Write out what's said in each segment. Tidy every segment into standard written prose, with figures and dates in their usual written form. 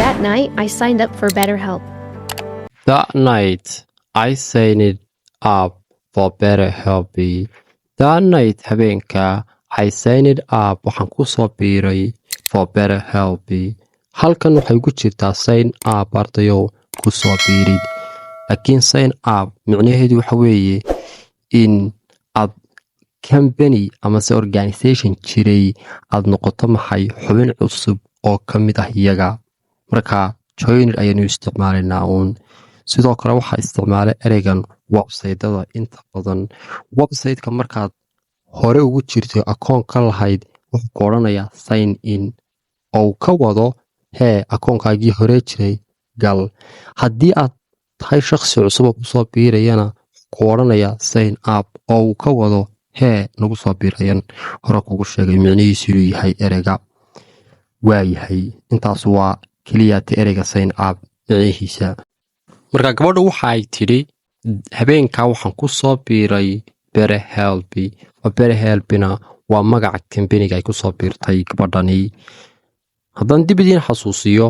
That night, I signed up for BetterHelp. That night I signed up for BetterHelp. That night, habeenka, I signed up, waxaan ku soo biiray, for BetterHelp. Halkan waxay ku jirtaa sign up, ardayow, ku soo biirid, laakiin sign up micnaheedu waxa weeye in aad company amase organization jiray aad noqoto maxay, xubin cusub oo ka mid ah iyaga. Marka joined ayaanu isticmaalaynaa uun. Sidoo kale waxaa isticmaalay ereygan website-ada inta badan. Website-ka markaad hore ugu jirto, akoon ka lahayd, wuxuu ku odhanayaa "sign in", oo uu ka wado hee, akoonkaagii hore jiray gal. Haddii aad tahay shakhsi cusub oo kusoo biirayana, ku odhanayaa "sign up", oo uu ka wado hee, nagu soo biirayan. Hore kugu sheegay micnihiisu inuu yahay ereyga. Waayahay, intaas waa keliyaata ereyga sign up micnihiisa. Marka gabadhu waxa ay tidhi, habeenkaa waxaan ku soo biiray BetterHelp. BetterHelp-ina waa magaca kambaniga ay ku soo biirtay gabadhani. Haddaan dib idiin xasuusiyo,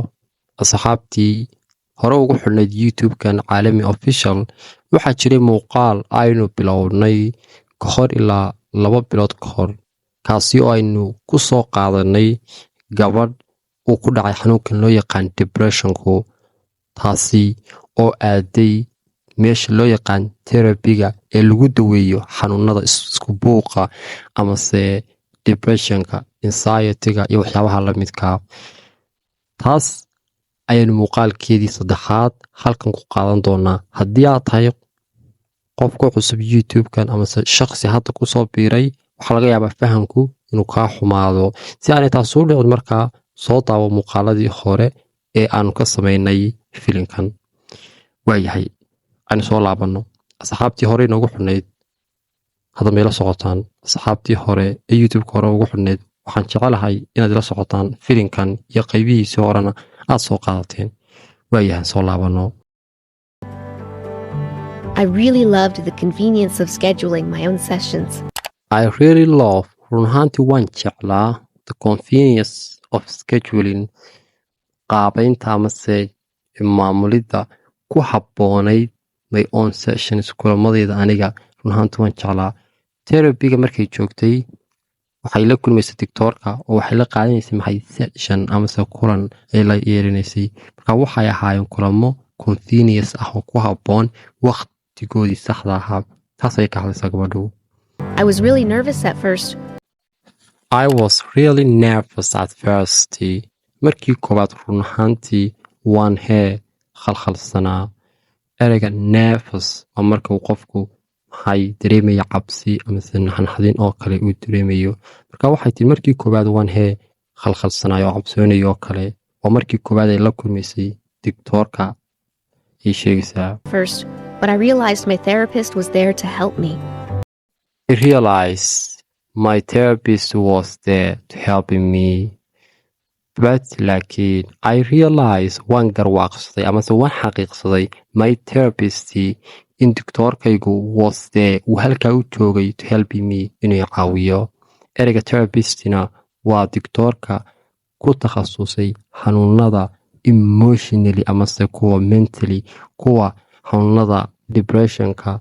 asxaabtii hore ugu xidhnayd YouTube-kan Caalami Official, waxaa jiray muuqaal aynu bilownay kahor ilaa 2 bilood ka hor, kaasi oo aynu ku soo qaadanay gabadh uu ku dhacay xanuunkan loo yaqaan depression-ku, taasi oo aaday meesha loo yaqaan therapy-ga ee lagu daweeyo xanuunada isku buuqa amase depression-ka, anxiety-ga iyo waxyaabaha la midkaa. Taas ayaanu muuqaalkeedii saddexaad halkan ku qaadan doonaa. Haddii aad tahay qof ku cusub YouTube-kan amase shaqsi hadda kusoo biiray, waxaa laga yaabaa fahamku inuu kaa xumaado. Si aanay taas u dhicin, markaa soo daawo muuqaaladii hore ee aanu ka samaynay filinkan. Waayahay, aynu soo laabanno. Asxaabtii hore inoogu xidhnayd, hadda mayla socotaan? Asxaabtii hore ee YouTube-ka hore ugu xidhnayd, waxaan jecelahay inaad ila socotaan filinkan iyo qaybihiisii horena aad soo qaadateen. Waayahay, soo laabanno. I really loved the convenience of scheduling my own sessions. I really love, run ahaantii waan jeclaa, the convenience of scheduling, qaabaynta amase maamulidda ku habboonayd, my own sessions, kulamadeyda aniga. Run ahaantii waan jeclaa. Therapy-ga markay joogtay, waxay la kulmaysay doctoorka oo waxay la qaadanaysay maxay, session amase kulan ay la yeelinaysay. Marka waxay ahaayeen kulamo convenience ah oo ku habboon waqtigoodii saxda ahaa. Taas ayay ka hadlaysaa gabadhu. I was really nervous at first, I was really nervous at first. Markii koowaad run ahaantii waan hee, khalkhalsanaa. Ereyga nervous waa marka uu qofku maxay, dareemaya cabsi amase naxnaxdin oo kale uu dareemayo. Marka waxay tiri, markii koowaad waan hee, khalkhalsanaay oo cabsoonayo oo kale. Waa markii koowaad ay la kulmaysay doctoorka ay sheegaysaa. first, but I realized my therapist was there to help me. I realized my therapist was there to help me. But, laakiin, I realized, waan garwaaqsaday amase waan xaqiiqsaday, my therapist, in doctoorkaygu, was there, uu halkaa u joogay, to help me, inuu caawiyo. Ereyga therapist-ina waa doctoorka ku takhasusay xanuunada emotionally amase kuwa mentally, kuwa xanuunada depression-ka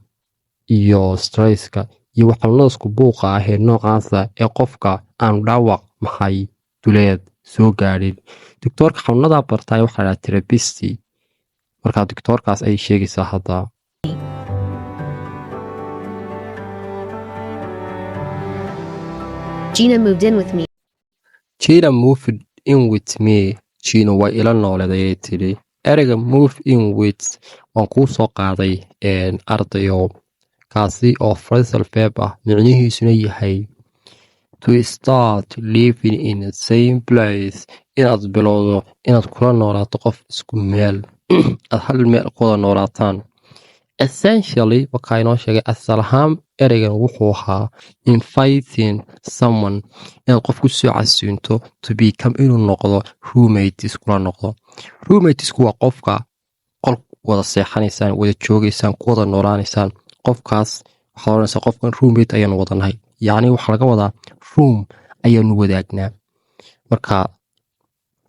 iyo stress-ka iyo xanuunada isku buuqa ah ee noocaasa ee qofka aanu dhaawac maxay, duleed soo gaadhin. Doctoorka xanuunadaa bartaa waxaa la therapist. Markaa doctoorkaas ayay sheegaysaa hadda. Gina moved in with me Gina moved in with me. Gina way ila nooleed, ayay tidhi. Ereyga "move in with" waan kuu soo qaaday, ardayo, kaasi oo phrasal verb ah, micnihiisuna yahay to start living in the same place, inaad bilowdo inaad kula noolaato qof isku meel, aad hal meel ku wada noolaataan. Essentially, wakaa inoo sheegay, asal ahaan ereygan wuxuu ahaa inviting someone, inaad qof ku soo casuunto, to become, inuu noqdo, roommates, kula noqdo. Roommates-ku waa qofka qol wada seexanaysaan, wada joogaysaan, ku wada noolaanaysaan. Qofkaas waxaad oranaysaa, qofkan roommate ayaanu wadanahay. Yacni waxaa laga wadaa room ayaanu wadaagnaa. Marka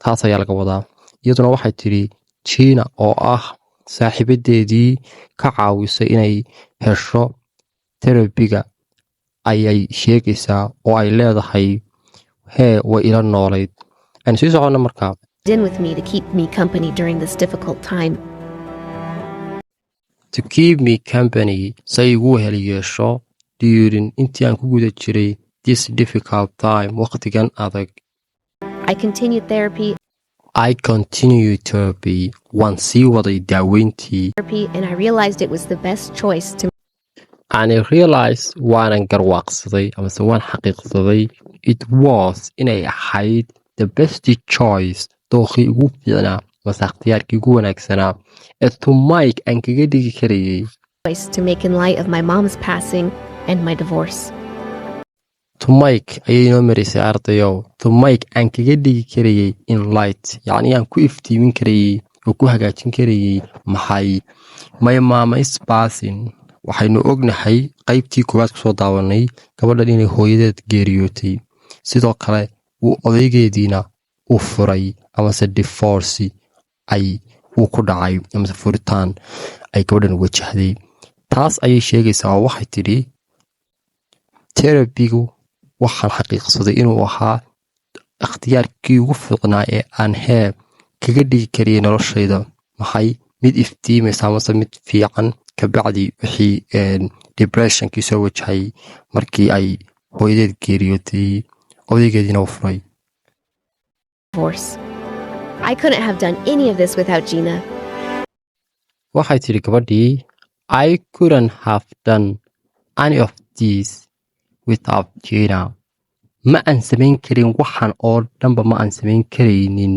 taas ayaa laga wadaa. Iyaduna waxay tidhi Gina oo ah saaxiibadeedii ka caawisay inay hesho therapy-ga ayay sheegaysaa oo ay leedahay hee way ila noolayd. Aynu sii soconno markaa. In with me to keep me company during this difficult time. To keep me company, say igu wehel yeesho, during, intii aan ku guda jiray, this difficult time, waqtigan adag. I continued therapy I continue therapy, waan sii waday daaweyntii, and I realized it was the best choice to and I realized, waanan garwaaqsaday amase waan xaqiiqsaday, it was, inay ahayd, the best choice, dookhii ugu fiicnaa amase ikhtiyaarkii ugu wanaagsanaa ee to make, aan kaga dhigi karayay choice to make in light of my mom's passing and my divorce. To make ayay inoo maraysay, ardayow. To make, aan kaga dhigi karayay, in light, yacni aan ku iftiimin karayay oo ku hagaajin karayay maxay? My mom's passing. Waxaynu ognahay qaybtii koowaad kusoo daawanay gabadhan inay hooyadeed geeriyootay, sidoo kale uu odaygeediina uu furay amase divorce ay uu ku dhacay amase furitaan ay gabadhan wajahday. Taas ayay sheegaysaa oo waxay tidhi therapy-gu waxaan xaqiiqsaday inuu ahaa ikhtiyaarkii ugu fiicnaa ee aan hee kaga dhigi kariyay noloshayda maxay mid iftiimaysa amase mid fiican kabacdi wixii depression-kii soo wajahay markii ay hooyadeed geeriyootay, odaygeediina uu furay. Divorce. I couldn't have done any of this without Gina. Waxay tidhi gabadhii, "I couldn't have done any of this without Gina." Ma aan samayn karin waxan oo dhanba, ma aan samayn karaynin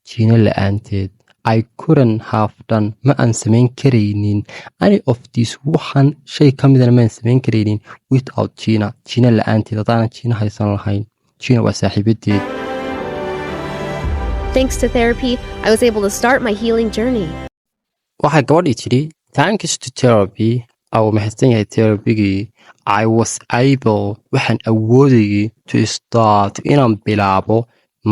Gina la'aanteed. I couldn't have done, ma aan samayn karaynin, any of this, waxan shay ka midana ma aan samayn karaynin, without Gina, Gina la'aanteed, haddaanan Gina haysan lahayn. Gina waa saaxiibadeed. Thanks to therapy, I was able to start my healing journey. Waxay gabadhii tidhi, thanks to therapy, uu mahadsan yahay therapy-gii, I was able, waxaan awoodayay, to start, inaan bilaabo,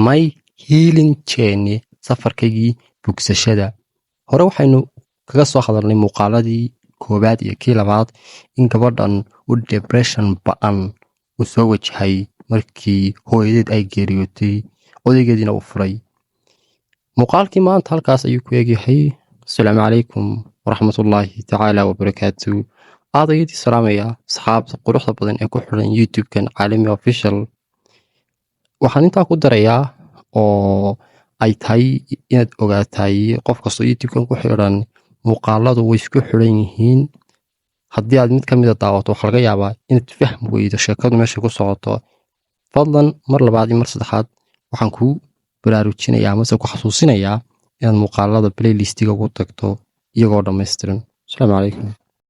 my healing journey, safarkaygii bogsashada. Hore waxaynu kaga soo hadalnay muuqaaladii koowaad iyo kii labaad in gabadhan u depression ba'an uu soo wajahay markii hooyadeed ay geeriyootay, odaygeediina uu furay. Muuqaalkii maanta halkaas ayuu ku eegyahay. Asalaamu calaykum waraxmatullaahi tacaala wabarakaatu. Aad ayadii salaamaya asxaabta quruxda badan ee ku xiran YouTube-kan Caalami Official. Waxaan intaa ku darayaa oo ay tahay inaad ogaatay qof kastoo YouTube-kan ku xiran, muuqaaladu way isku xiran yihiin. Haddii aad mid ka mida daawato, waxaa laga yaabaa inaad fahm weydo sheekadu meesha ku socoto. Fadlan, mar labaad iyo mar saddexaad waxaan kuu baraarujinayaa amase ku xasuusinayaa inaad muuqaalada playlist-iga ugu tagto iyagoo dhammaystiran. Asalaamu calaykum.